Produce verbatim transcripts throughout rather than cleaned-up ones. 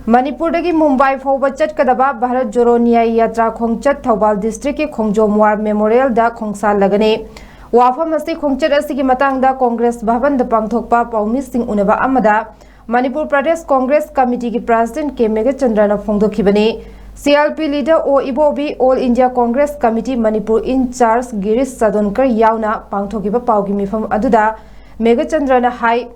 ꯃꯅꯤꯄꯨꯔꯗꯒꯤ ꯃꯨꯝꯕꯥꯏ ꯐꯥꯎꯕ ꯆꯠꯀꯗꯕ ꯚꯥꯔꯠ ꯖꯣꯔꯣ ꯅ꯭ꯌꯥꯌ ꯌꯥꯇ꯭ꯔꯥ ꯈꯣꯡꯆꯠ ꯊꯧꯕꯥꯜ ꯗꯤꯁꯇ꯭ꯔꯤꯛꯀꯤ ꯈꯣꯡꯖꯣꯝ ꯋꯥꯔ ꯃꯦꯃꯣꯔꯤꯌꯦꯜꯗ ꯈꯣꯡꯁꯥꯜꯂꯒꯅꯤ꯫ ꯋꯥꯐꯝ ꯑꯁꯤ, ꯈꯣꯡꯆꯠ ꯑꯁꯤꯒꯤ ꯃꯇꯥꯡꯗ ꯀꯣꯡꯒ꯭ꯔꯦꯁ ꯚꯕꯟꯗ ꯄꯥꯡꯊꯣꯛꯄ ꯄꯥꯎꯃꯤꯁꯤꯡ ꯎꯅꯕ ꯑꯃꯗ ꯃꯅꯤꯄꯨꯔ ꯄ꯭ꯔꯗꯦꯁ ꯀꯣꯡꯒ꯭ꯔꯦꯁ ꯀꯃꯤꯇꯤꯒꯤ ꯄ꯭ꯔꯁꯤꯗꯦꯟꯠ ꯀꯦ ꯃꯦꯘꯆꯟꯗ꯭ꯔꯅ ꯐꯣꯡꯗꯣꯛꯈꯤꯕꯅꯤ꯫ C L P leader O Ibobi, all India Congress committee Manipur in charge Girish Chodankar ꯌꯥꯎꯅ ꯄꯥꯡꯊꯣꯛꯈꯤꯕ ꯄꯥꯎꯒꯤ ꯃꯤꯐꯝ ꯑꯗꯨꯗ ꯃꯦꯘꯆꯟꯗ꯭ꯔꯅ ꯍꯥꯏ,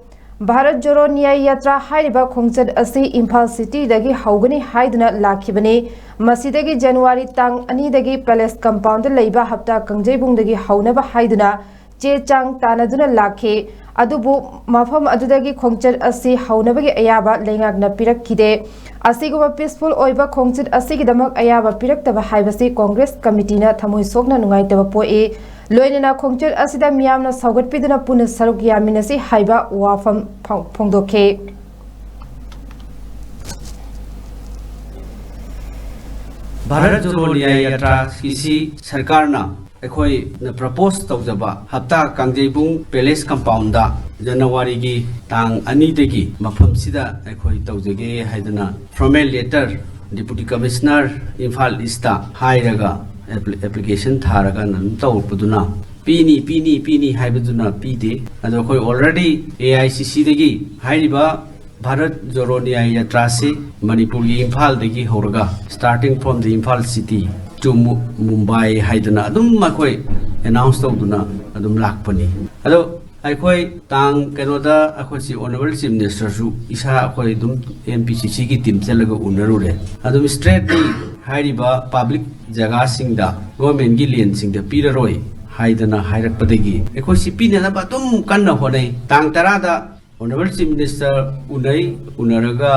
ꯚꯥꯔꯠ ꯖꯣꯔꯣ ꯅ꯭ꯌꯥꯌ ꯌꯥꯇ꯭ꯔꯥ ꯍꯥꯏꯔꯤꯕ ꯈꯣꯡꯆꯠ ꯑꯁꯤ ꯏꯝꯐꯥꯜ ꯁꯤꯇꯤꯗꯒꯤ ꯍꯧꯒꯅꯤ ꯍꯥꯏꯗꯨꯅ ꯂꯥꯛꯈꯤꯕꯅꯤ꯫ ꯃꯁꯤꯗꯒꯤ ꯖꯅꯋꯥꯔꯤ ꯇꯥꯡ ꯑꯅꯤꯗꯒꯤ ꯄꯦꯂꯦꯁ ꯀꯝꯄꯥꯎꯟꯗ ꯂꯩꯕ ꯍꯞꯇꯥ ꯀꯥꯡꯖꯩꯕꯨꯡꯗꯒꯤ ꯍꯧꯅꯕ ꯍꯥꯏꯗꯨꯅ ꯆꯦ ꯆꯥꯡ ꯇꯥꯟꯅꯗꯨꯅ ꯂꯥꯛꯈꯤ꯫ ꯑꯗꯨꯕꯨ ꯃꯐꯝ ꯑꯗꯨꯗꯒꯤ ꯈꯣꯡꯆꯠ ꯑꯁꯤ ꯍꯧꯅꯕꯒꯤ ꯑꯌꯥꯕ ꯂꯩꯉꯥꯛꯅ ꯄꯤꯔꯛꯈꯤꯗꯦ꯫ ꯑꯁꯤꯒꯨꯝꯕ ꯄꯤꯁꯐꯨꯜ ꯑꯣꯏꯕ ꯈꯣꯡꯆꯠ ꯑꯁꯤꯒꯤꯗꯃꯛ ꯑꯌꯥꯕ ꯄꯤꯔꯛꯇꯕ ꯍꯥꯏꯕꯁꯤ ꯀꯣꯡꯒ꯭ꯔꯦꯁ ꯀꯃꯤꯇꯤꯅ ꯊꯃꯣꯏ ꯁꯣꯛꯅ ꯅꯨꯡꯉꯥꯏꯇꯕ ꯄꯣꯛꯏ꯫ ꯂꯣꯏꯅꯅ ꯈꯣꯡꯆꯠ ꯑꯁꯤꯗ ꯃꯤꯌꯥꯝꯅ ꯁꯧꯒꯠꯄꯤꯗꯨꯅ ꯄꯨꯟꯅ ꯁꯔꯨꯛ ꯌꯥꯃꯤꯟꯅꯁꯤ ꯍꯥꯏꯕ ꯋꯥꯐꯝ ꯐꯣꯡ-, ꯐꯣꯡꯗꯣꯛꯈꯤ꯫ ꯚꯥꯔꯠ ꯖꯣꯔꯣ ꯅ꯭ꯌꯥꯌ ꯌꯥꯇ꯭ꯔꯥꯒꯤꯁꯤ ꯁꯔꯀꯥꯔꯅ ꯑꯩꯈꯣꯏꯅ ꯄ꯭ꯔꯄꯣꯁ ꯇꯧꯖꯕ ꯍꯞꯇꯥ ꯀꯥꯡꯖꯩꯕꯨꯡ ꯄꯦꯂꯦꯁ ꯀꯝꯄꯥꯎꯟꯗ ꯖꯅꯋꯥꯔꯤꯒꯤ ꯇꯥꯡ ꯑꯅꯤꯗꯒꯤ ꯃꯐꯝꯁꯤꯗ ꯑꯩꯈꯣꯏ ꯇꯧꯖꯒꯦ ꯍꯥꯏꯗꯨꯅ formal letter deputy commissioner Imphal east ꯍꯥꯏꯔꯒ ꯑꯦꯄ꯭ꯂꯤ-, ꯑꯦꯄ꯭ꯂꯤꯀꯦꯁꯟ ꯊꯥꯔꯒ ꯑꯗꯨꯝ ꯇꯧꯔꯛꯄꯗꯨꯅ ꯄꯤꯅꯤ, ꯄꯤꯅꯤ, ꯄꯤꯅꯤ ꯍꯥꯏꯕꯗꯨꯅ ꯄꯤꯗꯦ꯫ ꯑꯗꯣ ꯑꯩꯈꯣꯏ already A I C C ꯗꯒꯤ ꯍꯥꯏꯔꯤꯕ ꯚꯥꯔꯠ ꯖꯣꯔꯣ ꯅ꯭ꯌꯥꯌ ꯌꯥꯇ꯭ꯔꯥꯁꯤ ꯃꯅꯤꯄꯨꯔꯒꯤ ꯏꯝꯐꯥꯜꯗꯒꯤ ꯍꯧꯔꯒ starting from the Imphal city to Mu-, Mumbai ꯍꯥꯏꯗꯅ ꯑꯗꯨꯝ ꯑꯩꯈꯣꯏ ꯑꯦꯅꯥꯎꯟꯁ ꯇꯧꯗꯨꯅ ꯑꯗꯨꯝ ꯂꯥꯛꯄꯅꯤ꯫ ꯑꯗꯣ ꯑꯩꯈꯣꯏ ꯇꯥꯡ ꯀꯩꯅꯣꯗ ꯑꯩꯈꯣꯏꯁꯤ ꯑꯣꯅꯔꯦꯕꯜ ꯆꯤꯐ ꯃꯤꯅꯤꯁꯇꯔꯁꯨ ꯏꯁꯥ ꯑꯩꯈꯣꯏ ꯑꯗꯨꯝ M P C C ꯒꯤ ꯇꯤꯝ ꯆꯠꯂꯒ ꯎꯅꯔꯨꯔꯦ꯫ ꯑꯗꯨꯝ ꯁ꯭ꯇ꯭ꯔꯦꯠꯂꯤ ꯍꯥꯏꯔꯤꯕ ꯄꯕ꯭ꯂꯤꯛ ꯖꯒꯥꯁꯤꯡꯗ ꯒꯣꯔꯃꯦꯟꯒꯤ ꯂꯦꯟꯁꯤꯡꯗ ꯄꯤꯔꯔꯣꯏ ꯍꯥꯏꯗꯅ ꯍꯥꯏꯔꯛꯄꯗꯒꯤ ꯑꯩꯈꯣꯏ ꯁꯤ ꯄꯤꯅꯅꯕ ꯑꯗꯨꯝ ꯀꯟꯅ ꯍꯣꯠꯅꯩ꯫ ꯇꯥꯡ ꯇꯔꯥꯗ ꯑꯣꯅꯔꯦꯕꯜ ꯆꯤꯐ ꯃꯤꯅꯤꯁꯇꯔ ꯎꯅꯩ, ꯎꯅꯔꯒ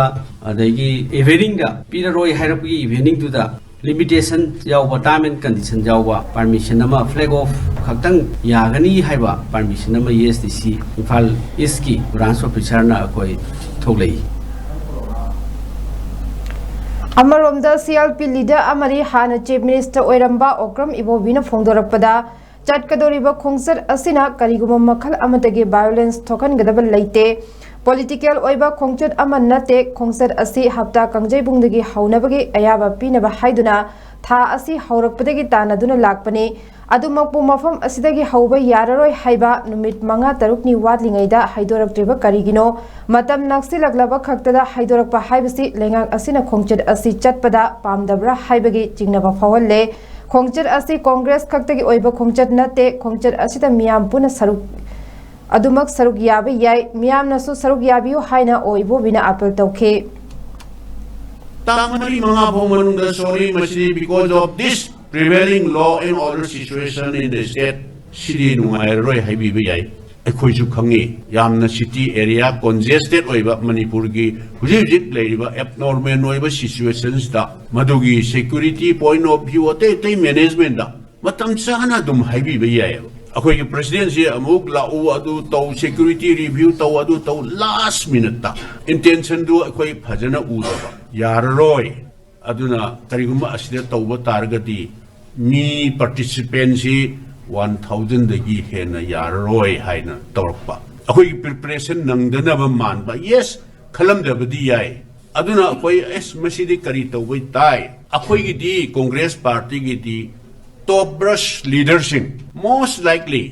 ꯑꯗꯒꯤ ꯏꯚꯤꯅꯤꯡꯗ ꯄꯤꯔꯔꯣꯏ ꯍꯥꯏꯔꯛꯄꯒꯤ ꯏꯚꯤꯅꯤꯡꯗꯨꯗ ꯂꯤꯃꯤꯇꯦꯁꯟ ꯌꯥꯎꯕ, term and condition ꯌꯥꯎꯕ ꯄꯥꯔꯃꯤꯁꯟ ꯑꯃ, flag off ꯈꯛꯇꯪ ꯌꯥꯒꯅꯤ ꯍꯥꯏꯕ ꯄꯥꯔꯃꯤꯁꯟ ꯑꯃ A S D C Imphal ꯏꯁꯀꯤ ꯕ꯭ꯔꯥꯟꯁ ꯑꯣꯐꯤꯁꯥꯔꯅ ꯑꯩꯈꯣꯏ ꯊꯣꯛꯂꯛꯏ꯫ ꯑꯃꯔꯣꯝꯗ C L P ꯂꯤꯗꯔ ꯑꯃꯗꯤ ꯍꯥꯟꯅ ꯆꯤꯐ ꯃꯤꯅꯤꯁꯇꯔ ꯑꯣꯏꯔꯝꯕ ꯑꯣꯀ꯭ꯔꯝ ꯏꯕꯣꯕꯤꯅ ꯐꯣꯡꯗꯣꯔꯛꯄꯗ, ꯆꯠꯀꯗꯧꯔꯤꯕ ꯈꯣꯡꯆꯠ ꯑꯁꯤꯅ ꯀꯔꯤꯒꯨꯝꯕ ꯃꯈꯜ ꯑꯃꯠꯇꯒꯤ ꯚꯥꯏꯑꯣꯂꯦꯟꯁ ꯊꯣꯛꯍꯟꯒꯗꯕ ꯂꯩꯇꯦ꯫ ꯄꯣꯂꯤꯇꯤꯀꯦꯜ ꯑꯣꯏꯕ ꯈꯣꯡꯆꯠ ꯑꯃ ꯅꯠꯇꯦ꯫ ꯈꯣꯡꯆꯠ ꯑꯁꯤ ꯍꯞꯇꯥ ꯀꯥꯡꯖꯩꯕꯨꯡꯗꯒꯤ ꯍꯧꯅꯕꯒꯤ ꯑꯌꯥꯕ ꯄꯤꯅꯕ ꯍꯥꯏꯗꯨꯅ ꯊꯥ ꯑꯁꯤ ꯍꯧꯔꯛꯄꯗꯒꯤ ꯇꯥꯟꯅꯗꯨꯅ ꯂꯥꯛꯄꯅꯤ꯫ ꯑꯗꯨꯃꯛꯄꯨ ꯃꯐꯝ ꯑꯁꯤꯗꯒꯤ ꯍꯧꯕ ꯌꯥꯔꯔꯣꯏ ꯍꯥꯏꯕ ꯅꯨꯃꯤꯠ ꯃꯉꯥ ꯇꯔꯨꯛꯅꯤ ꯋꯥꯠꯂꯤꯉꯩꯗ ꯍꯥꯏꯗꯣꯔꯛꯇ꯭ꯔꯤꯕ ꯀꯔꯤꯒꯤꯅꯣ? ꯃꯇꯝ ꯅꯛꯁꯤꯜꯂꯛꯂꯕ ꯈꯛꯇꯗ ꯍꯥꯏꯗꯣꯔꯛꯄ ꯍꯥꯏꯕꯁꯤ ꯂꯩꯉꯥꯛ ꯑꯁꯤꯅ ꯈꯣꯡꯆꯠ ꯑꯁꯤ ꯆꯠꯄꯗ ꯄꯥꯝꯗꯕ꯭ꯔꯥ ꯍꯥꯏꯕꯒꯤ ꯆꯤꯡꯅꯕ ꯐꯥꯎꯍꯜꯂꯦ꯫ ꯈꯣꯡꯆꯠ ꯑꯁꯤ ꯀꯣꯡꯒ꯭ꯔꯦꯁ ꯈꯛꯇꯒꯤ ꯑꯣꯏꯕ ꯈꯣꯡꯆꯠ ꯅꯠꯇꯦ꯫ ꯈꯣꯡꯆꯠ ꯑꯁꯤꯗ ꯃꯤꯌꯥꯝ ꯄꯨꯟꯅ ꯁꯔꯨꯛ ꯑꯗꯨꯃꯛ ꯁꯔꯨꯛ ꯌꯥꯕ ꯌꯥꯏ꯫ ꯃꯤꯌꯥꯝꯅꯁꯨ ꯁꯔꯨꯛ ꯌꯥꯕꯤꯌꯨ ꯍꯥꯏꯅ ꯑꯣ ꯏꯕꯣꯕꯤꯅ ꯑꯥꯄꯤꯜ ꯇꯧꯈꯤ꯫ ꯇꯥꯡ ꯃꯔꯤ ꯃꯉꯥ ꯐꯥꯎ ꯃꯅꯨꯡꯗ, sorry, ꯃꯁꯤꯗꯤ because of this prevailing law and order situation in the state, ꯁꯤꯗꯤ ꯅꯨꯡꯉꯥꯏꯔꯔꯣꯏ ꯍꯥꯏꯕꯤꯕ ꯌꯥꯏ꯫ ꯑꯩꯈꯣꯏꯁꯨ ꯈꯪꯉꯤ, ꯌꯥꯝꯅ city area congested ꯑꯣꯏꯕ ꯃꯅꯤꯄꯨꯔꯒꯤ ꯍꯧꯖꯤꯛ ꯍꯧꯖꯤꯛ ꯂꯩꯔꯤꯕ abnormal ꯑꯣꯏꯕ situationꯁꯤꯗ ꯃꯗꯨꯒꯤ security point of view, ꯑꯇꯩ ꯑꯇꯩ managementꯇ ꯃꯇꯝ ꯆꯥꯅ ꯑꯗꯨꯝ ꯍꯥꯏꯕꯤꯕ ꯌꯥꯏꯑꯕ꯫ ꯑꯩꯈꯣꯏꯒꯤ presidentꯁꯤ ꯑꯃꯨꯛ ꯂꯥꯛꯎ, ꯑꯗꯨ ꯇꯧ, security review ꯇꯧ, ꯑꯗꯨ ꯇꯧ, last minuteꯇ intentionꯗꯨ ꯑꯩꯈꯣꯏ ꯐꯖꯅ ꯎꯗꯕ ꯌꯥꯔꯔꯣꯏ꯫ ꯑꯗꯨꯅ ꯀꯔꯤꯒꯨꯝꯕ ꯑꯁꯤꯗ ꯇꯧꯕ ꯇꯥꯔꯒꯗꯤ ꯃꯤ participantꯁꯤ one thousandꯗꯒꯤ ꯍꯦꯟꯅ ꯌꯥꯔꯔꯣꯏ ꯍꯥꯏꯅ ꯇꯧꯔꯛꯄ꯫ ꯑꯩꯈꯣꯏꯒꯤ preparation ꯅꯪꯗꯅꯕ ꯃꯥꯟꯕ, yes, ꯈꯜꯂꯝꯗꯕꯗꯤ ꯌꯥꯏ꯫ ꯑꯗꯨꯅ ꯑꯩꯈꯣꯏ, ꯑꯦꯁ, ꯃꯁꯤꯗꯤ ꯀꯔꯤ ꯇꯧꯕꯩ ꯇꯥꯏ? ꯑꯩꯈꯣꯏꯒꯤꯗꯤ, Congress ꯄꯥꯔꯇꯤꯒꯤꯗꯤ top brush leaderꯁꯤꯡ, most likely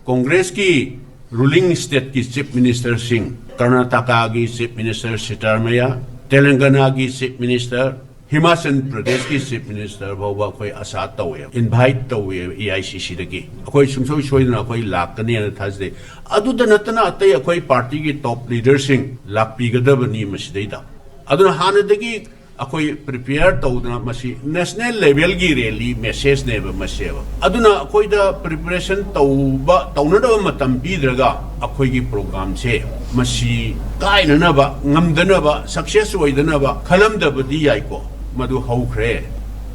ꯀꯣꯡꯒ꯭ꯔꯦꯁꯀꯤ ruling stateꯀꯤ chief ministerꯁꯤꯡ, ꯀꯔꯅꯥꯇꯀꯥꯒꯤ chief minister ꯁꯤꯇꯥꯔꯃꯌꯥ, ꯇꯦꯂꯪꯒꯅꯥꯒꯤ chief minister, Himachal ꯄ꯭ꯔꯗꯦꯁꯀꯤ chief minister ꯐꯥꯎꯕ ꯑꯩꯈꯣꯏ ꯑꯁꯥ ꯇꯧꯋꯦ, invite ꯇꯧꯋꯦ AICCꯗꯒꯤ꯫ ꯑꯩꯈꯣꯏ ꯁꯨꯡꯁꯣꯏ ꯁꯣꯏꯗꯅ ꯑꯩꯈꯣꯏ ꯂꯥꯛꯀꯅꯦꯅ ꯊꯥꯖꯩ꯫ ꯑꯗꯨꯗ ꯅꯠꯇꯅ ꯑꯇꯩ ꯑꯩꯈꯣꯏ ꯄꯥꯔꯇꯤꯒꯤ top leaderꯁꯤꯡ ꯂꯥꯛꯄꯤꯒꯗꯕꯅꯤ ꯃꯁꯤꯗꯩꯗ꯫ ꯑꯗꯨꯅ ꯍꯥꯟꯅꯗꯒꯤ ꯑꯩꯈꯣꯏ prepare ꯇꯧꯗꯅ, ꯃꯁꯤ national levelꯒꯤ rally messageꯅꯦꯕ ꯃꯁꯦꯕ꯫ ꯑꯗꯨꯅ ꯑꯩꯈꯣꯏꯗ preparation ꯇꯧꯕ, ꯇꯧꯅꯅꯕ ꯃꯇꯝ ꯄꯤꯗ꯭ꯔꯒ ꯑꯩꯈꯣꯏꯒꯤ programꯁꯦ ꯃꯁꯤ ꯀꯥꯏꯅꯅꯕ, ꯉꯝꯗꯅꯕ, success ꯑꯣꯏꯗꯅꯕ ꯈꯜꯂꯝꯗꯕꯗꯤ ꯌꯥꯏꯀꯣ, ꯃꯗꯨ ꯍꯧꯈ꯭ꯔꯦ꯫